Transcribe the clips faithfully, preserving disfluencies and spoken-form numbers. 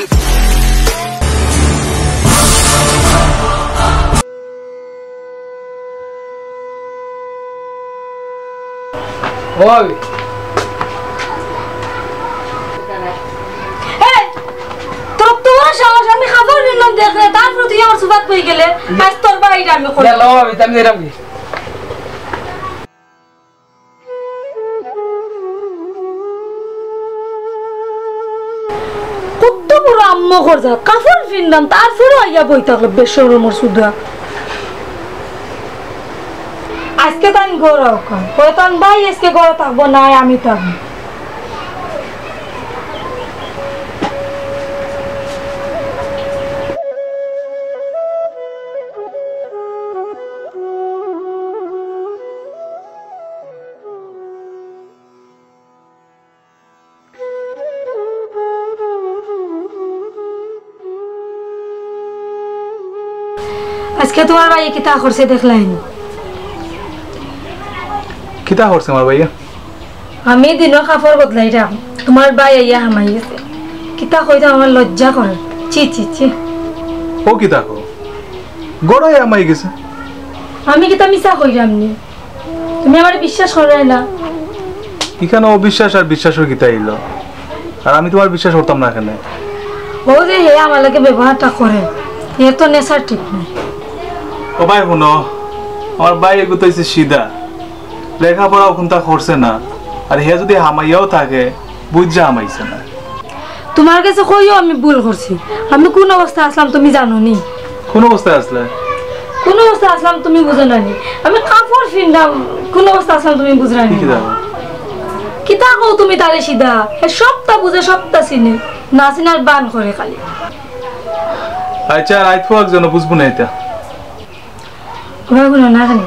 ওই। এই, তোর তো বড় সাহস, আমি খাবার নিলাম দেখলে, তারপরে তুই আমার সুপাত পেয়ে গেলে, আজ তোর বাড়িটা আমি করব। ইয়া, লও, আমি, আমি এরম কি? কত বড় আম্মা কর যা, কাপড় ফিনলাম, তারপরে আইয়া বই থাকলো, বেশরমর সুদা। আজকে তান ঘর আউকা, ওই তান ভাই আজকে ঘরে থাকবো, নাই আমি থাকবো। আজকে তোমার ভাইয়ে কিতা করছে দেখলায়নি? কিতা করছে আমার ভাইয়ে? আমি দিনর কাপড় বদলাইরাম, তোমার ভাই আইয়া হামাই গেছে। কিতা কইতাম, আমার লজ্জা করে। ছি, ছি, ছি। ও কিতা কও? ঘরো আইয়া হামাই গেছে? আমি কিতা মিছা কইরাম নি? তুমি আমারে বিশ্বাস কররায় না? ইখানো অবিশ্বাস আর বিশ্বাসর কিতা অইলো? আর আমি তোমার বিশ্বাস করতাম না কেনে? ও যে হে আমার লগে ব্যবহারটা করে, এর তো nature ঠিক নাই। ও ভাই হুনো, আমার ভাই এগু তো অইছে সিধা, লেখাপড়াও কুন্তা করছে না, আর হে যুদি হামাইয়াও থাকে, বুঝা হামাইছে না। তোমার গেছে কইও আমি ভুল করছি। আমি কুন অবস্থায় আছলাম তুমি জানো নি? কুন অবস্থায় আছলায়? কুন অবস্থায় আছলাম তুমি বুঝো না নি? আমি কাপড় ফিনরাম, কুন অবস্থায় আছলাম তুমি বুঝরায় নি? কিতা কও তুমি তারে সিধা? হে সবতা বুঝে, সবতা চিনে, না চিনার বান করে খালি। আইচ্ছা, রাইত ফুয়াক যেন বুঝবো না ইতা। ওরা হুনো না কেনে?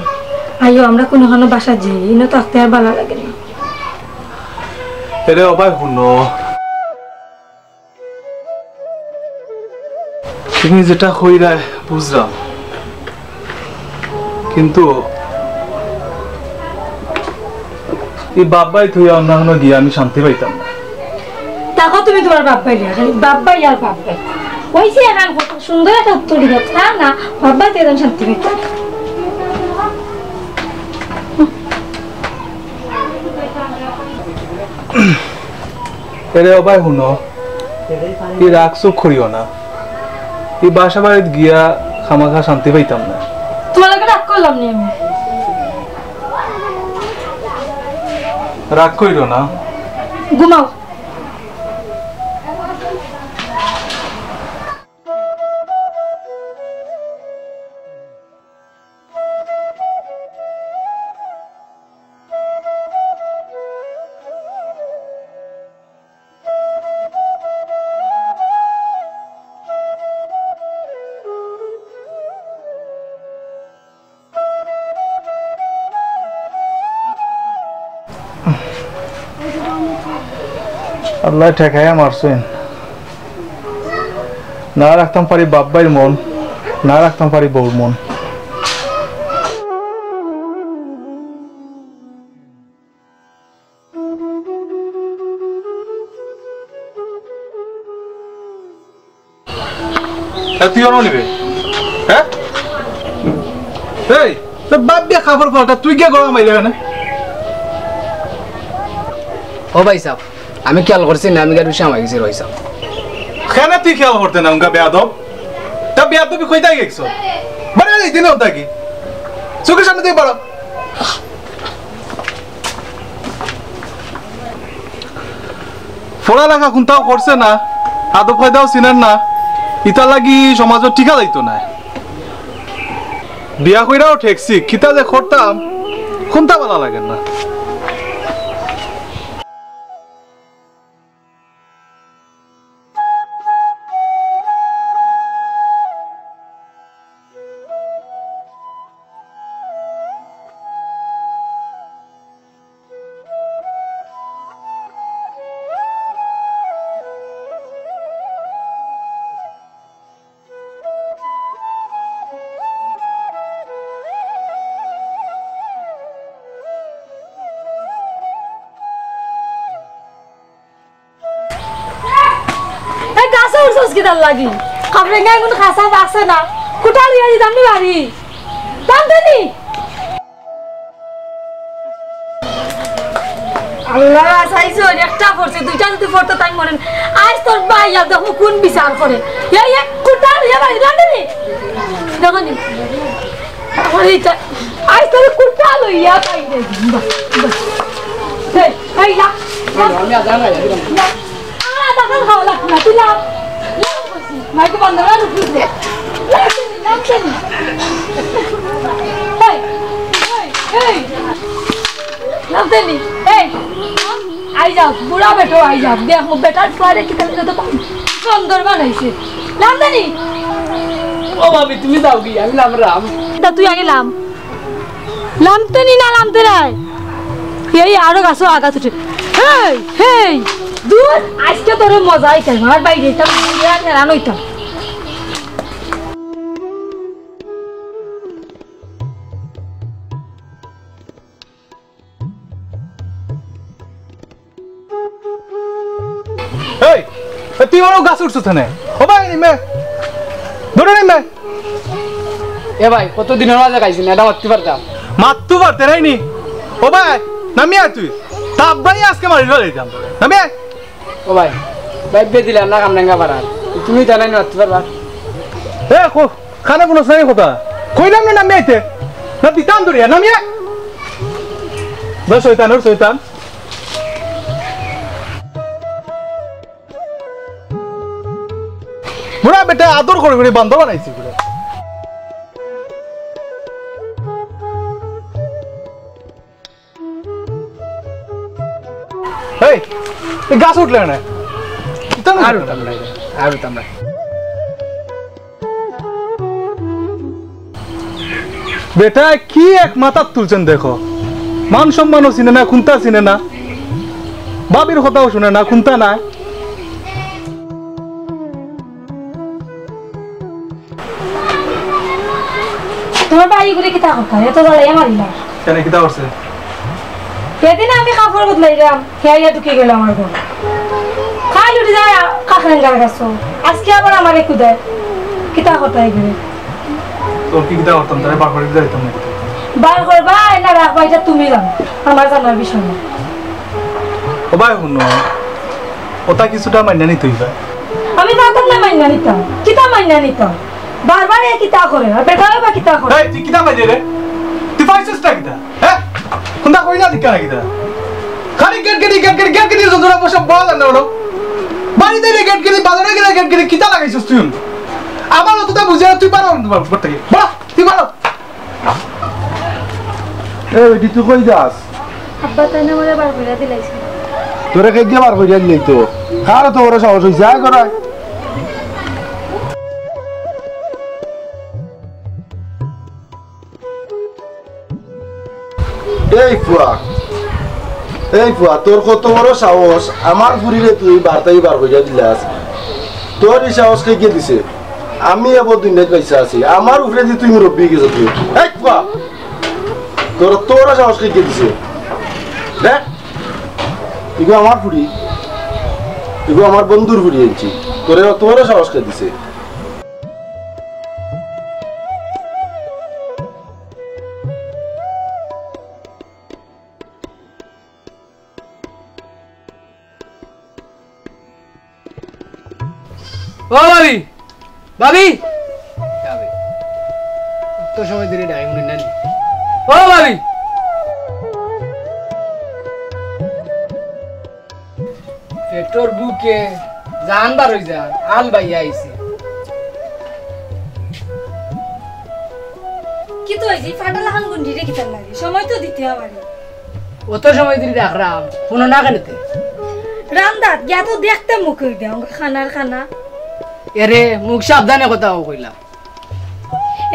আইও, আমরা কুনুখানো বাসাত যাই, ইনো থাকতে আর ভালা লাগে না। এরে ও ভাই হুনো, তুমি যেটা কইরায় বুঝরাম, কিন্তু ই বাপ ভাই থুইয়া অন্য কুনো গিয়া আমি শান্তি পাইতাম না। দেখো তুমি তোমার বাপ ভাই নিয়া, খালি বাপ ভাই আর বাপ ভাই। কইছি এখন কত সুন্দর একটা উত্তর দিবে, না, না, বাপ ভাই তো একদম শান্তি পাইতাম। এরে ও ভাই হুনো, ই রাগ চুপ করিও না। ই বাসা বাড়িত গিয়া খামাখা শান্তি পাইতাম না। তোমার লগে রাগ করলাম নি আমি? রাগ করিও না। ঘুমাও। আল্লায় ঠেকাইয়া মারছইন। না রাখতাম পারি বাপ ভাইর মন, না রাখতাম পারি বউর মন। এ, তুই অনো নিবে? হ্যাঁ? এই, তোর বাপ দিয়া কাপড় পাল্টা, তুই গিয়া গলা মাইলে কেনে? ও ভাই সাহেব, আমি খেয়াল করছি না, আমি গাড়ি সামাই গেছি, ভাই সাহেব। কেনে তুই খেয়াল করতে না, উনকা বেয়াদব? তা বেয়াদবি কইতাই গেছো? বারে এই দিনে হতা কি? চোখের সামনে দিয়ে বাড়া। পড়ালেখা কুন্তাও করছে না, আদব কায়দাও চিনের না, ইতার লাগি সমাজো টিকা যাইতো না। বিয়া কইরাও ঠেকছি, কিতা যে করতাম, কুন্তা ভালা লাগে না। করছস কিতার লাগি? খাবরেঙ্গা এগুন খাসা বাসে না। কুটা লইয়া দিতাম নি বাড়ি। টানতে নি? আল্লাহ, চাইছো একটা পড়ছে, দুইটা যদি পড়তো তাই মনে। আজ তোর ভাই আর দেখো কোন বিচার করে। এই, এই, কুটা লইয়া বাড়ি টানতে নি? দেখো নি? আমার এইটা, আজ তোর কুটা লইয়া তাই রে। বাহ, বাহ। এই, এই, যা, যা। আমি আর জানাই, আমি আর জানাই। যা। আর আধা কাল খাওয়া লাগতো না, তুই লাম। লাম করছি। মাইকে বন্ধ করে রুটি দে। লাম খেলি, লাম খেলি। এই, এই, এই। লাম খেলি। এই, আই যাও, বুড়া বেটো আই যাও। দেখো, বেটার ফুয়ারে কিতা তো সুন্দর বানাইছে। লাম দেনি? ও ভাবি, তুমি যাও কি? আমি লামরাম। তা তুই আগে লাম। লামতে নি না, লামতে নাই। এই আরো গাছো আগাত উঠে। হেই, হেই, দূর, আজকে তোরে মজাই খাই। আমার বাইরে এটা মজা নেড়া নইতাম। এই, এ, তুই আরো গাছ উঠছস কেনে? ও ভাই, নিমে। ধরে নিমে। এ ভাই, কত দিনর মাঝে খাইছি না, এটা মারতে পারতাম। মারতে পারতে নাই নি? ও ভাই, নামি আয় তুই। তাপ ভাই আজকে মারি ফেলে দিতাম। নামি আয়। ও ভাই, ভাই, বে দিলাম না, কামরাঙ্গা পাড়ার। তুমি জানাই না, মারতে পারবা। এ, কো-, কানে কোনো সেই কথা। কইলাম না, নামি আইতে। না দিতাম ধরিয়া, নামি আয়। বে শয়তান, ওর শয়তান। বুড়া বেটা আদর করে করে বান্দর বানাইছি বুড়া। এই, এই গাছ উঠলে না। ইতা না আর উঠতাম না, আর উঠতাম না। বেটায় কি এক মাথাত তুলছেন দেখো, মান সম্মানও চিনে না, কুন্তা চিনে না, ভাবির কথাও শুনে না, কুন্তা নাই। তোমার ভাই এগুলি কিতা কথা? এত জ্বালাইয়া মারিলা। কেনে, কিতা করছে? সেদিন আমি কাপড় বদলাইলাম, হে আইয়া ঢুকি গেল আমার ঘর। খাই উঠি যায় কাকরেঙ্গার গাছ। আজকে আবার আমারে কুদায়। কিতা কথা এগুলি? তোর কি কিতা করতাম? তারে বার করে দিতে যাইতাম নাকি? বার করবা না রাখবা, এটা তুমি জানো, আমার জানার বিষয় না। ও ভাই, হুনো, ওটা কিছুটা মাইনা নিতে হইবে। আমি পারতাম না মাইনা নিতাম। কিতা মাইনা নিতাম? বারবার এ কিতা করে? আর বেটাও বা কিতা করে? এই, তুই কিতা পাইলে রে? তুই পাইছিস না কিতা? হ্যাঁ? কোনটা কই না দিকে না কিতা? খালি গেট গেটি, গেট গেটি, গেট গেটি, যত বসে বল না ওটা। বাড়িতে রে গেট গেটি, বাজারে গেলে গেট গেটি, কিতা লাগাইছিস তুই? আমার অতটা বুঝে না, তুই পারো না তোমার উপর থেকে। বড়, তুই পারো। এই, বেটি, তুই কই যাস? আব্বা তাই না আমারে বার করিয়া দিলাইছে। তোরে কে গিয়ে বার করিয়া দিলাই তো? কার তো বড় সাহস হইছে, আয় করায়। এই ফুয়া, এই ফুয়া, তোর কত বড় সাহস, আমার ফুরিরে তুই বার্তাই বার করিয়া দিলাস। তোর এই সাহস কে গিয়ে দিছে? আমি এবার দুনিয়াত পয়সা আছি, আমার উপরে দিয়ে তুই মুরব্বী গেছ তুই। এই ফুয়া, তোর, তোর সাহস কে গিয়ে দিছে? দেখ, এগো আমার ফুরি, এগো আমার বন্ধুর ফুরি আনছি, তোরে অত বড় সাহস কে দিছে? ও ভাবি, ভাবি, যাবে। অত সময় ধরে ডাইমন্ড নেন। ও ভাবি, পেটর ভুকে জান বার হই যার, আল বাইয়া আইছে। কিতা অইছে? ফাটা লাখান গুন্ডি রে, কিতার লাগি? সময় তো দিতে হবে রে। অত সময় ধরে রাখরাম, হুনো না কেনে তে? রান্দাত গিয়া তো দেখতে মুখ হই দেও, খানার খানা। এরে, মুখ সাবধানে কথা কইলা।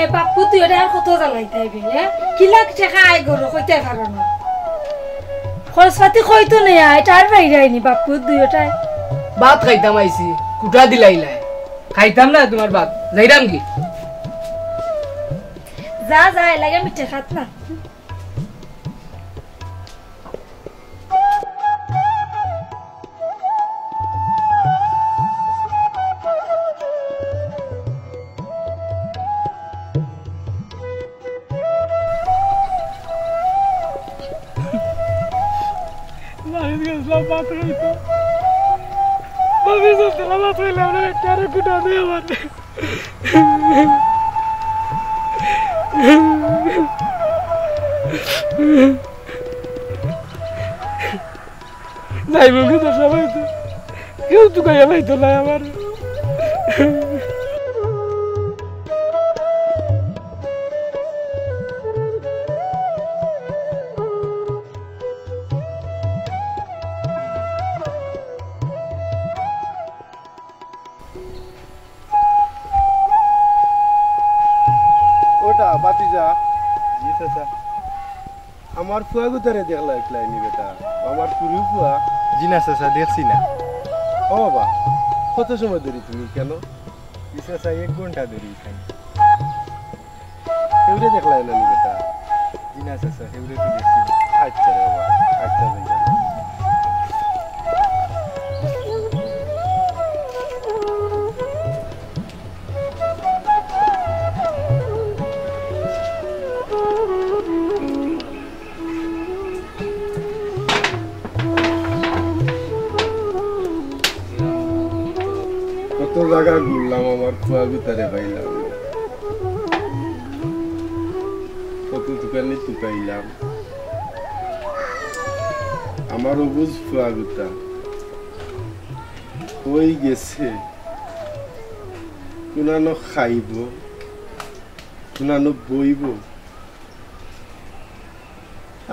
এ বাপ্পু, তুই ওটা আর কত জ্বালাইতে হইবে, হ্যাঁ? কি লাখ টাকা আয় গরু কইতে পারো না। খরচপাতি কইতো নেই, আয়, এটা আর বাইরে আইনি বাপ্পু, দুই ওটায়। ভাত খাইতাম আইছি, কুটা দিলাইলায়। খাইতাম না তোমার ভাত, যাইরাম কি? যা, যা, এর লাগে মিঠে খাত না। ভাত খাইতো। ভাবি যতলা ভাত খাইলে আমরা একটা আরেক গুটা দেয় আমার। যাইব কিন্তু সবাই তো। কেউ তো গাইয়া পাইতো না আমার। ওটা, বাতিজা। জি, চাচা। আমার ফুয়া গুতারে দেখলা একলাইনি বেটা? আমার ফুরু ফুয়া। জি না, চাচা, দেখছি না। ও বাবা, কত সময় ধরি তুমি কেন? জি, চাচা, এক ঘন্টা ধরি এখানে। কেউরে দেখলাই না নি বেটা? জি না, চাচা, কেউরে তো দেখছি না। আচ্ছা রে বাবা, আচ্ছা, যাই যাই। কত জাগা ঘুরলাম, আমার ফুয়া গুতারে পাইলাম না। কত দোকানে তুকাইলাম, আমার অবুঝ ফুয়া গুতা কই গেছে? কুনানো খাইব, কুনানো বইব,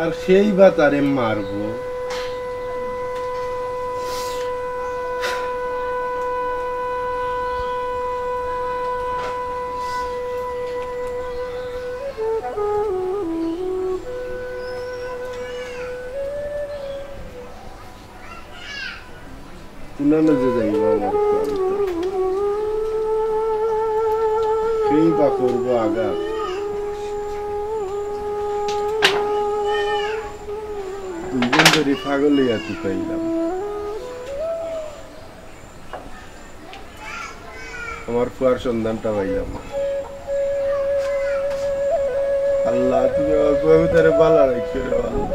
আর সেই বা তারে মারব। কুনানো যে যাইব আমার ফুয়া গুতা? সেই বা করব আঘাত। দুইজন ধরে পাগল হইয়া তুকাইলাম। আমার ফুয়ার সন্ধানটা পাইলাম না। আল্লাহ, তুমি আমার ফুয়া গুতারে ভালা রাখিও রে আল্লাহ।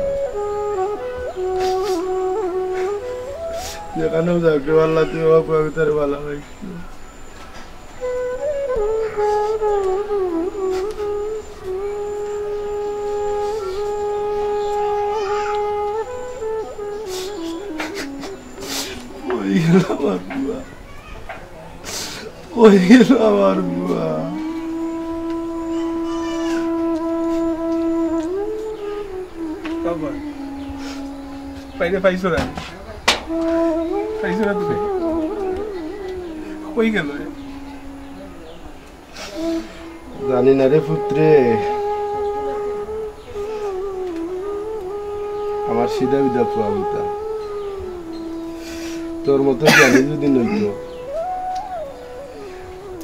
যেখানেও যাক রে আল্লাহ, তুমি আমার ফুয়া গুতারে ভালা রাখিও। ওই গেল আমার ফুয়া। ওই গেল আমার ফুয়া। বাবা, বাইরে পাইছো না? পাইছো না তুমি? কই গেল এ? জানি না রে পুত্রে, আমার সিধা বিধা ফুয়া গুতা। তোর মতো জ্ঞানী যদি নইতো,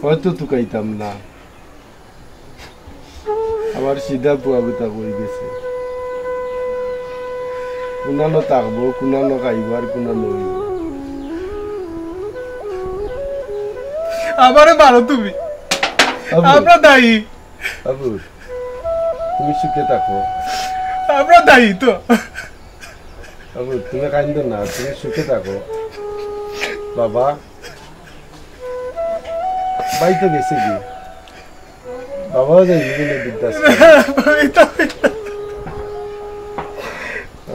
হয়তো তুকাইতাম না। আমার সিধা ফুয়া গুতা কই গেছে। কুনানো থাকবো, কুনানো খাইবো, আর কুনানো অইবো। আমারে মারো তুমি। আবু। আমরা দায়ী। আবু, তুমি সুখে থাকো। আমরা দায়ী তো। আবু, তুমি কাইন্দো না, তুমি সুখে থাকো। বাবা, ভাই তো গেছে কি? বাবাও যাইবি কিনা বৃদ্ধাশ্রম? তুমি তো,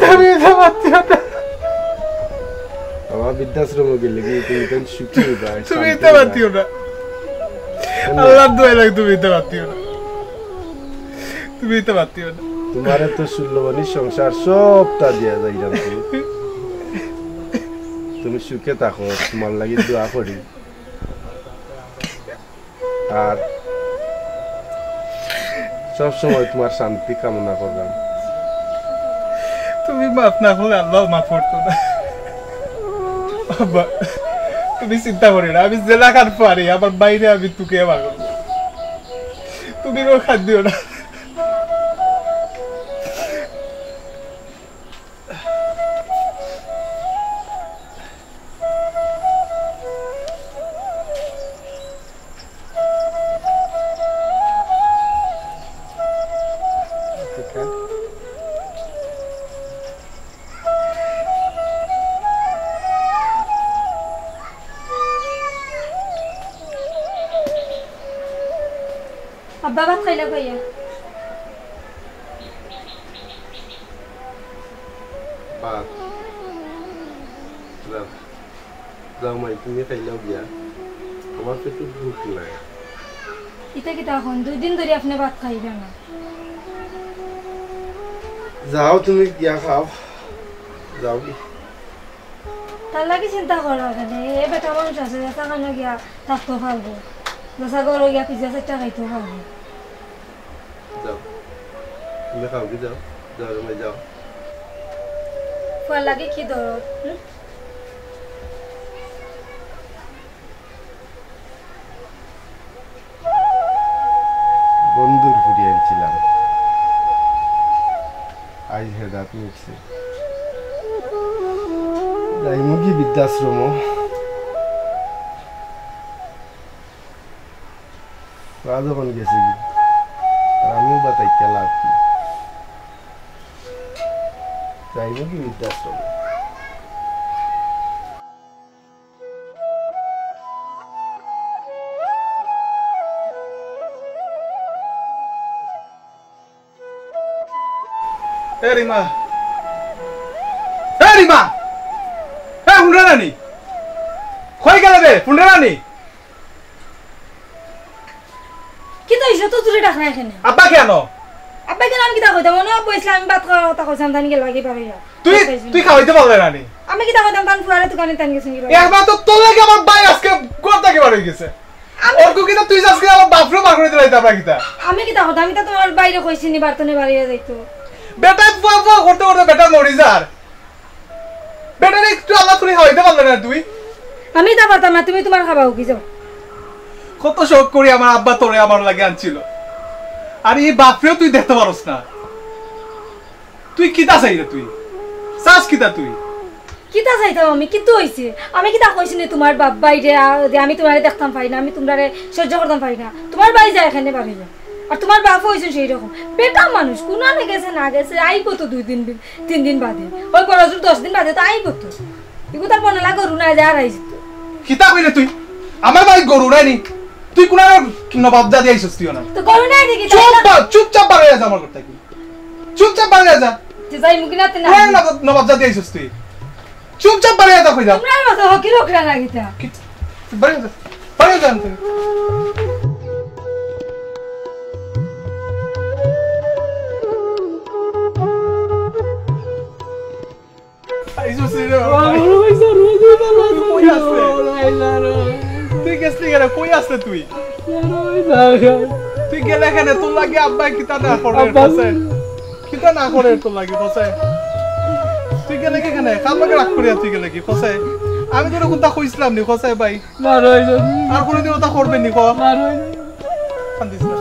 তুমি তো মাতিও না। বাবা বৃদ্ধাশ্রম গেলে কি তুমি কেন সুখী হইবা? তুমি শান্তি তো হইবা? মাতিও না। কেন? আল্লাহর দোয়া লাগে, তুমি তো মাতিও না। তুমি তো মাতিও না। তোমারে তো ষোলো বনির সংসার সবটা দিয়া যাইলাম তুমি। তুমি সুখে থাকো, তোমার লাগি দোয়া করি। আর সব সময় তোমার শান্তি কামনা করলাম। তুমি মাফ না করলে আল্লাহ মাফ করতো না। আব্বা, তুমি চিন্তা করি না, আমি যেলাখান পারি আমার বাইরে আমি তোকে আমার তুমি ওর খাদ দিও না। আব্বা ভাত খাইলা কইয়া? ভাত? যাও। যাও মাই, তুমি খাইলাও গিয়া। আমার পেটো ভুক নাই। ইতা কিতা কইন? দুই দিন ধরি আপনে ভাত খাইরা না। যাও তুমি গিয়া খাও। যাও গি। তার লাগি চিন্তা করো কেনে? এ বেটা মানুষ আছে, যেছা খানো গিয়া থাকতো পারবো। যেছা ঘরো গিয়া পিজ্জা চাইট্টা খাইতো পারবো। যাও। তুমি খাও গি যাও। যাও রে মাই যাও। ফুয়ার লাগি কি দরদ? হুম? বন্ধুর ফুরি আনছিলাম। আইজ হেদাত মিটছে। যাইমুগি বৃদ্ধাশ্রম। রাজা কোন গেছে কি? আর আমিও বা তাই খেলা আর কি। যাইমুগি বৃদ্ধাশ্রম। এ রিমা, এ রিমা, এ হুনরে নানি, কই গেলে রে? হুনরে নানি। কিতা অইছে? অত জুরে ডাকরায় কেনে? আব্বা কেনে? আব্বা কেনে? আমি কিতা কইতাম? অনো আব্বা আইছলা, আমি ভাত খাওয়ার কথা কইছলাম, তাইন গেলাগি বারইয়া। তুই, তুই খাওয়াইতে পারলে না নি? আমি কিতা কইতাম? তান ফুয়ারে তুকানিত তাইন গেছইন গি বারইয়া। একবার তো তোর লাগি আমার ভাই আজকে ঘর থাকি বার অই গেছে। আমি অর্ক কিতা তুই আজকে আমার বাপরে বার করি দিলাই, তারপর কিতা? আমি কিতা কইতাম? আমি তো তুমার ভাইরে কইছি নি বার তনে বারইয়া যাইতো। বেটা ফুয়া ফুয়া করতে করতে বেটা মরি যার। বেটারে একটু আলাপ করে খাওয়াইতে পারলে না তুই? আমি তা পারতাম না, তুমি তুমার খাবাও গি যাও। কত শখ করি আমার আব্বা তোরে আমার লাগি আনছিল, আর এই বাপরেও তুই দেখতে পারস না। তুই কিতা চাইরে তুই? চাস কিতা তুই? কিতা চাইতাম আমি? কিতা অইছে? আমি কিতা কইছি নি তুমার বাপ ভাইরে, আ, যে আমি তুমারে দেখতাম পারি না, আমি তুমরারে সহ্য করতাম পারি না? তুমার ভাই যায় কেনে বারইয়া। আর তুমার বাপও অইছইন সেই রকম। বেটা মানুষ, কুনানে গেছে না গেছে, আইবো তো দুই দিন বি-, তিন দিন বাদে। ওই বড় জোর দশ দিন বাদে তো আইবো তো। ইগু তার মনে লাগে গরু না যায় আর আইছি তো। কিতা কইলে তুই? আমার ভাই গরু নাই নি? তুই কুনানে নবাব জাদি আইছস তুই না? তো গরু নাই দেখি, তাই চুপ না? বা-, চুপচাপ বারইয়া যা আমার ঘর থাকি। চুপচাপ বারইয়া যা। যে যাইমুগি না তে না। কুনানে নবাব, নবাব জাদি আইছস তুই? চুপচাপ বারইয়া যা কইলাম। তুমরার মতো হকি লোকরা না কিতা? কি? বারইয়া যা। বারইয়া যা আনতে। আইছস রে বাবা। বাবা, বাবা, স্যার, রোজ রোজ আল্লাহ তুই কই আছলে? তুই গেছলি কেনে? কই আছলে তুই? তুই গেলে কেনে? তোর লাগি আব্বায় কিতা না করে, আব্বা। কছে? কিতা না করে তোর লাগি, কছে? তুই গেলে কি কেনে? কার লগে রাগ করিয়া তুই গেলে কি, কছে? আমি তোরে কুনতা কইছলাম নি, কছে ভাই? না, রই, রই। আর কুনুদিন ওটা করবে নি, ক? না, রই, রই। কান্দিস না।